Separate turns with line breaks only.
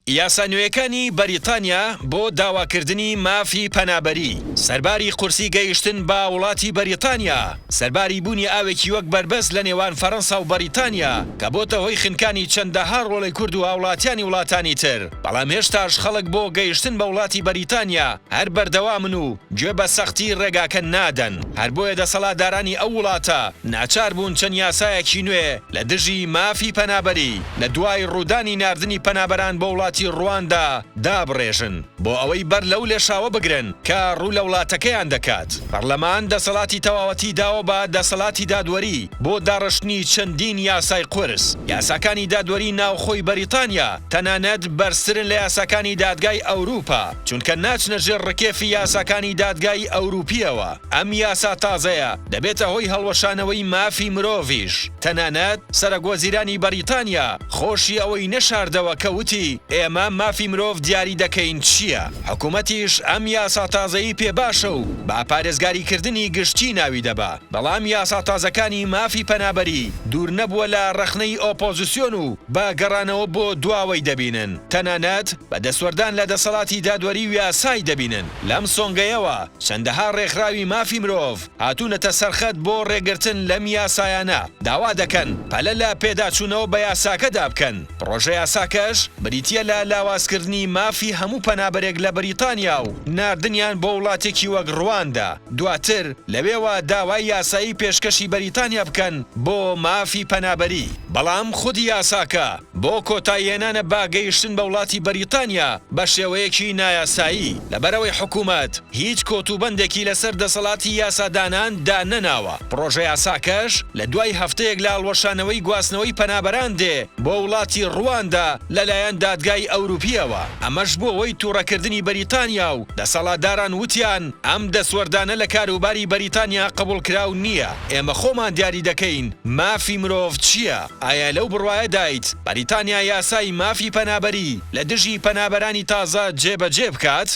یاسا نوێیەکانی بەریتانیا بۆ داواکردنی مافی پەنابەری، سەرباری قورسی گەیشتن بە وڵاتی بەریتانیا، سەرباری بوونی ئاوێکی وەک بەربەست لە نێوان فەرەنسا و بەریتانیا کە بۆتە هۆی خنکانی چەندەها ڕۆڵەی کورد و هاوڵاتیانی وڵاتانی تر، بەڵام هێشتاش خەڵک بۆ گەیشتن بە وڵاتی بەریتانیا هەر بەردەوامن و گوێ بە سەختی ڕێگاکە نادەن، هەر بۆیە دەسەڵاتدارانی ئەو وڵاتە ناچار بوون چەند یاسایەکی نوێ لە دژی مافی پەنابەری لە دوای ڕوودانی ناردنی پەنابەران بۆ وڵاتی ڕواندا دابڕێژن بۆ ئەوەی بەر لەو لێشاوە بگرن کە ڕوو لە وڵاتەکەیان دەکات. پەڕلەمان دەسەڵاتی تەواوەتی داوە بە دەسەڵاتی دادوەری بۆ داڕشتنی چەندین یاسای قورس. یاساکانی دادوەری ناوخۆی بەریتانیا تەنانەت بەرزترن لە یاساکانی دادگای ئەوروپا، چونکە ناچنە ژێر ڕکێفی یاساکانی دادگای ئەوروپییەوە. ئەم یاسا تازەیە دەبێتە هۆی هەڵوەشانەوەی مافی مرۆڤیش. تەنانەت سەرەکوەزیرانی بەریتانیا خۆشی ئەوەی نەشاردەوە کە وتی ئێمە مافی مرۆڤ دیاری دەکەین چییە. حکومەتیش ئەم یاسا تازەی پێ باشە و بە پارێزگاریکردنی گشتی ناوی دەبا. بەڵام یاسا تازەکانی مافی پەنابەری دوور نەبووە لە ڕەخنەی ئۆپۆزسیۆن و بە گەڕانەوە بۆ دواوەی دەبینن. تەنانەت بە دەستوەردان لە دەسەڵاتی دادوەری و یاسای دەبینن. لەم سۆنگەیەوە چەندەها ڕێکخراوی مافی مرۆڤ هاتوونەتە سەرخەت بۆ ڕێگرتن لەم یاسایانە، داوا دەکەن پەلە لە پێداچوونەوە بە یاساکەدا بکەن. پڕۆژەیاساکەش بریتییە لە لاوازکردنی مافی هەموو پەنابەرێک لە بەریتانیا و ناردنیان بۆ وڵاتێکی وەک ڕواندا، دواتر لەوێوە داوای یاسایی پێشکەشی بەریتانیا بکەن بۆ مافی پەنابەری. بەڵام خودی یاساکە بۆ کۆتاییهێنانە بە گەیشتن بە وڵاتی بەریتانیا بە شێوەیەکی نایاسایی، لەبەرئەوەی حکومەت هیچ کۆتوبەندێکی لەسەر دەسەڵاتی یاسادانان دانەناوە، پڕۆژەیاساکەش لە دوای هەفتەیەک لە هەڵوەشانەوەی گواستنەوەی پەنابەران دێ بۆ وڵاتی ڕواندا لەلایەن دادگای ئەوروپییەوە، ئەمەش بووە هۆی توڕەکردنی بەریتانیا و دەسەڵاتداران وتیان ئەم دەستوەردانە لە کاروباری بەریتانیا قبوڵکراو نییە، ئێمە خۆمان دیاری دەکەین مافی مرۆڤ چییە. ئایا لەو بڕوایەدایت بەریتانیا یاسای مافی پەنابەری لە دژی پەنابەرانی تازە جێبەجێ بکات؟